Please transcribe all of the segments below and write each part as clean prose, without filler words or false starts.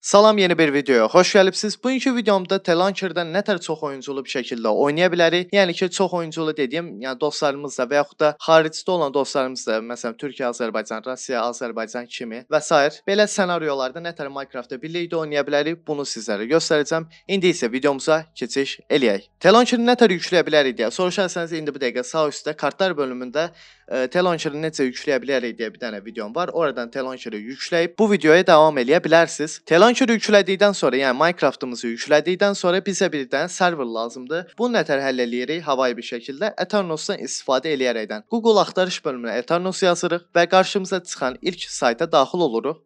Salam, yeni bir videoya xoş gəlibsiz. Bugünkü videomda TLauncher'da nə tər çox oyunculu bir şəkildə oynaya bilərik. Yəni ki, çox oyunculu dediyim, yəni dostlarımızla və yaxud da xaricdə olan dostlarımızla, məsələn Türkiyə, Azərbaycan, Rusiya, Azərbaycan kimi və sair. Belə ssenaryolarda nə tər Minecraftda birlikdə oynaya bilərik, bunu sizlərə göstərəcəm. İndi isə videomuza keçiş eləyək. TLauncher'ı nə tər yükləyə bilərik deyə soruşarsanız, indi bu dəqiqə sağ üstdə kartlar bölümündə TLauncher'ı necə yükləyə bilərik deyə bir dənə videom var. Oradan TLauncher'ı yükləyib bu videoya davam eləyə bilərsiniz. TLauncher'ı yüklədikdən sonra, yəni Minecraft'ımızı yüklədikdən sonra bizə bir dənə server lazımdır. Bunu nətər həll eləyirik? Havayı bir şəkildə Aternos'dan istifadə eləyərəkdən. Google axtarış bölümünə Aternos yazırıq və qarşımıza çıxan ilk sayta daxil oluruq.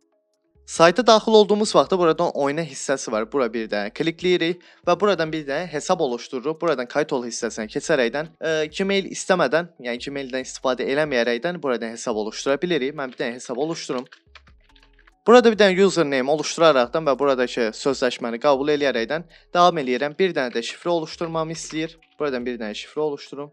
Sayta daxil olduğumuz vaxtda buradan oyna hissəsi var. Bura bir dənə klikləyirik və buradan bir dənə hesab oluşdururuq. Buradan kayıt ol hissəsinə keçərəkdən Gmail istəmədən, yəni Gmaildən istifadə eləməyərəkdən buradan hesab oluşdura bilirik. Mən bir dənə hesab oluşdurum. Burada bir dənə username oluşturaraqdan və buradakı sözləşməni qəbul eləyərəkdən davam eləyirəm. Bir dənə də şifrə oluşturmamı istəyir. Buradan bir dənə şifrə oluşdurum.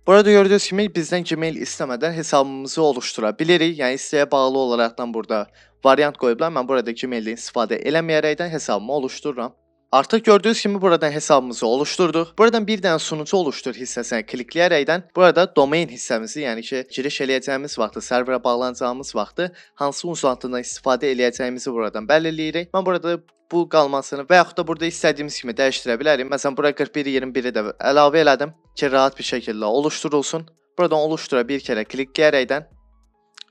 Burada gördüyünüz kimi bizdən Gmail istəmədən hesabımızı oluşdura bilirik. Yəni istəyə bağlı olaraqdan burada variant qoyublar. Mən burada Gmaildən istifadə eləməyərəkdən hesabımı oluşdururam. Artıq gördüyünüz kimi buradan hesabımızı oluşturduq. Buradan bir dənə sunucu oluşdur hissəsinə klikləyərəkdən burada domain hissəmizi, yəni ki, giriş eləyəcəyimiz vaxtı, serverə bağlanacağımız vaxtı hansı uzantıdan istifadə eləyəcəyimizi buradan bəlirləyirik. Mən burada bu qalmasını və yaxud da burada istədiyimiz kimi dəyişdirə bilərik. Məsələn, bura 41.21-i də əlavə elədim ki, rahat bir şəkildə oluşturulsun. Buradan oluşdura bir kərə klikləyərəkdən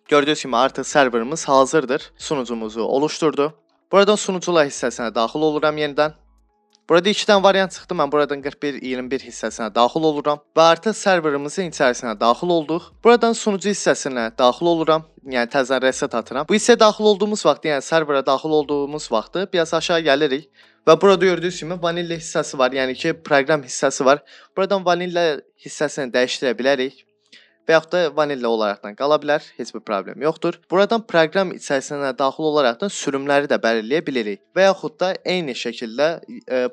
gördüyünüz kimi artıq serverimiz hazırdır. Sunucumuzu oluşturdu. Buradan sunucular hissəsinə daxil oluram yenidən. Burada iki dənə variant çıxdı. Mən buradan 41.21 hissəsinə daxil oluram və artıq serverimizin içərisinə daxil olduq. Buradan sunucu hissəsinə daxil oluram. Yəni təzədən reset atıram. Bu hissəyə daxil olduğumuz vaxtı, yəni serverə daxil olduğumuz vaxtı biraz aşağı gəlirik və burada gördüyünüz kimi vanilla hissəsi var, yəni ki, proqram hissəsi var. Buradan vanilla hissəsini dəyişdirə bilərik və yaxud da vanilla olaraqdan qala bilər, heç bir problem yoxdur. Buradan proqram içərisinə daxil olaraqdan sürümləri də belirləyə bilirik və yaxud da eyni şəkildə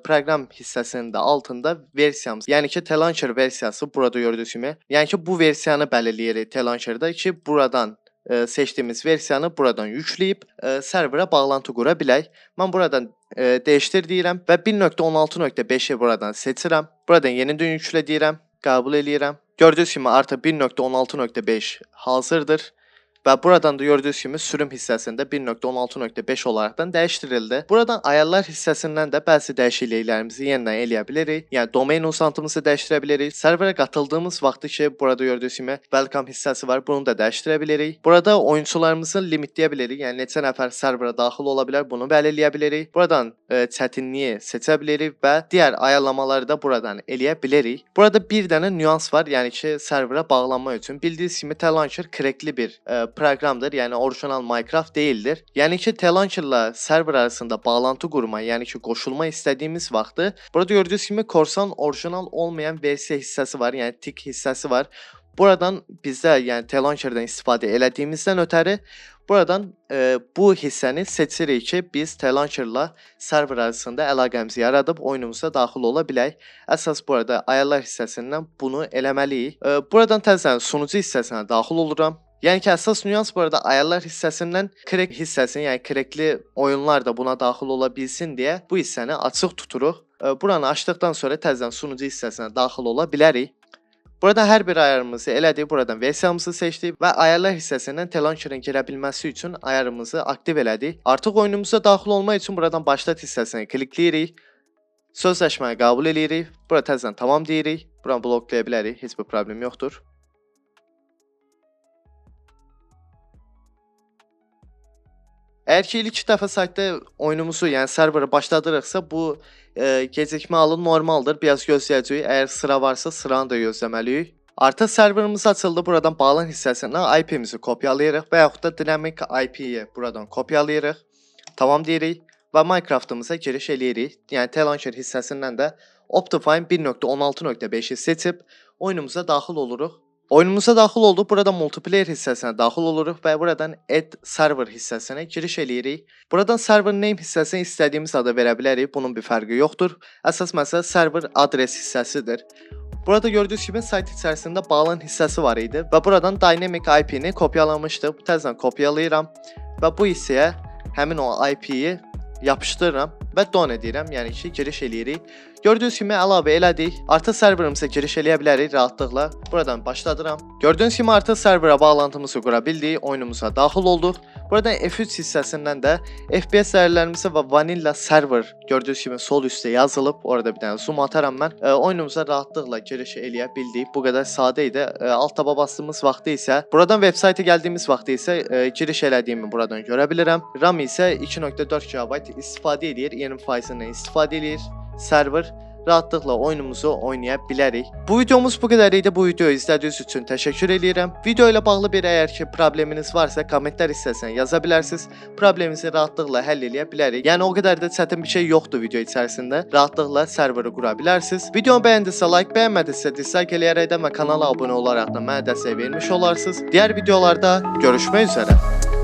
proqram hissəsinin də altında versiyamız, yəni ki, TLauncher versiyası burada gördüyünüz kimi, yəni ki, bu versiyanı belirləyirik TLauncher'da ki, buradan seçdiyimiz versiyanı buradan yükləyib serverə bağlantı qura bilək. Mən buradan dəyişdir deyirəm və 1.16.5-i buradan seçirəm. Buradan yenidən yüklə deyirəm, qəbul eləyirəm. Gördüyünüz kimi artıq 1.16.5 hazırdır və buradan da gördüyünüz kimi sürüm hissəsində 1.16.5 olaraqdan dəyişdirildi. Buradan ayarlar hissəsindən də bəzi dəyişikliklərimizi yenidən eləyə bilirik. Yəni domain uzantımızı dəyişdirə bilirik. Serverə qatıldığımız vaxtı ki, burada gördüyünüz kimi welcome hissəsi var, bunu da dəyişdirə bilirik. Burada oyunçularımızı limitləyə bilirik. Yəni neçə nəfər serverə daxil ola bilər, bunu belirləyə bilirik. Buradan çətinliyi seçə bilirik və digər ayarlamaları da buradan eləyə bilirik. Burada bir dənə nüans var, yəni ki, serverə bağlanma üçün. Bildiyiniz kimi TLauncher crackli bir proqramdır, yəni orijinal Minecraft deyildir. Yəni ki, TLauncher'la server arasında bağlantı qurma, yəni ki, qoşulma istədiyimiz vaxtı burada gördüyünüz kimi korsan orijinal olmayan versiya hissəsi var, yəni tik hissəsi var. Buradan bizdə, yəni TLauncher'dan istifadə elədiyimizdən ötəri buradan bu hissəni seçirik ki, biz TLauncher'la server arasında əlaqəmizi yaradıb oyunumuza daxil ola bilək. Əsas burada ayarlar hissəsindən bunu eləməliyik. Buradan təzədən sunucu hissəsinə daxil oluram. Yəni ki, əsas nüans burada ayarlar hissəsindən crack hissəsini, yəni crackli oyunlar da buna daxil ola bilsin deyə bu hissəni açıq tuturuq. Buranı açdıqdan sonra təzədən sunucu hissəsinə daxil ola bilərik. Burada hər bir ayarımızı elədik, buradan versiyamızı seçdik və ayarlar hissəsindən TLauncher'ın girə bilməsi üçün ayarımızı aktiv elədik. Artıq oyunumuza daxil olmaq üçün buradan başlat hissəsini klikləyirik. Sözləşməni qəbul eləyirik. Burada təzədən tamam deyirik. Buranı bloklaya bilərik, heç bir problem yoxdur. Əgər ki, ilk dəfə saytda oyunumuzu, yəni serverı başladırıqsa, bu gecikmə halı normaldır. Biraz gözləyəcəyik. Əgər sıra varsa, sıranı da gözləməliyik. Artıq serverimiz açıldı. Buradan bağlan hissəsindən IP-mizi kopyalayırıq və yaxud da Dynamic IP-yi buradan kopyalayırıq. Tamam deyirik və Minecraft-ımıza giriş eləyirik. Yəni TLauncher hissəsindən də Optifine 1.16.5-i seçib oyunumuza daxil oluruq. Oyunumuza daxil olduq. Buradan multiplayer hissəsinə daxil oluruq və buradan add server hissəsinə giriş eləyirik. Buradan server name hissəsinə istədiyimiz adı verə bilərik. Bunun bir fərqi yoxdur. Əsas məsələ server adres hissəsidir. Burada gördüyünüz kimi sayt içərisində bağlan hissəsi var idi və buradan dynamic IP-ni kopyalamışdıq. Təzədən kopyalayıram və bu hissəyə həmin o IP-yi Yapışdırıram və done deyirəm, yəni ki, giriş eləyirik. Gördüyünüz kimi əlavə elədik. Artıq serverımıza giriş eləyə bilərik rahatlıqla. Buradan başladıram. Gördüyünüz kimi artıq servera bağlantımızı qura bildik, oyunumuza daxil olduq. Buradan F3 hissəsindən də FPS dəyərlərimizi və Vanilla server gördüyünüz kimi sol üstdə yazılıb. Orada bir dənə zoom ataram mən. Oyunumuza rahatlıqla giriş eləyə bildik. Bu qədər sadə idi. Alt taba bastığımız vaxtda isə buradan veb sayta gəldiyimiz vaxtda isə giriş elədiyimi buradan görə bilirəm. RAM isə 2.4 GB istifadə edir, 20%-dən istifadə edir server. Rahatlıqla oyunumuzu oynaya bilərik. Bu videomuz bu qədər idi. Bu videoyu izlədiyiniz üçün təşəkkür eləyirəm. Video ilə bağlı bir əgər ki probleminiz varsa kommentlər hissəsinə yaza bilərsiniz. Probleminizi rahatlıqla həll eləyə bilərik. Yəni o qədər də çətin bir şey yoxdur video içərisində. Rahatlıqla serveri qura bilərsiniz. Videomu bəyəndinizsə like, bəyənmədinizsə dislike eləyərək də və kanala abunə olaraq da mənə dəstək vermiş olarsınız. Digər videolarda görüşmək üzrə.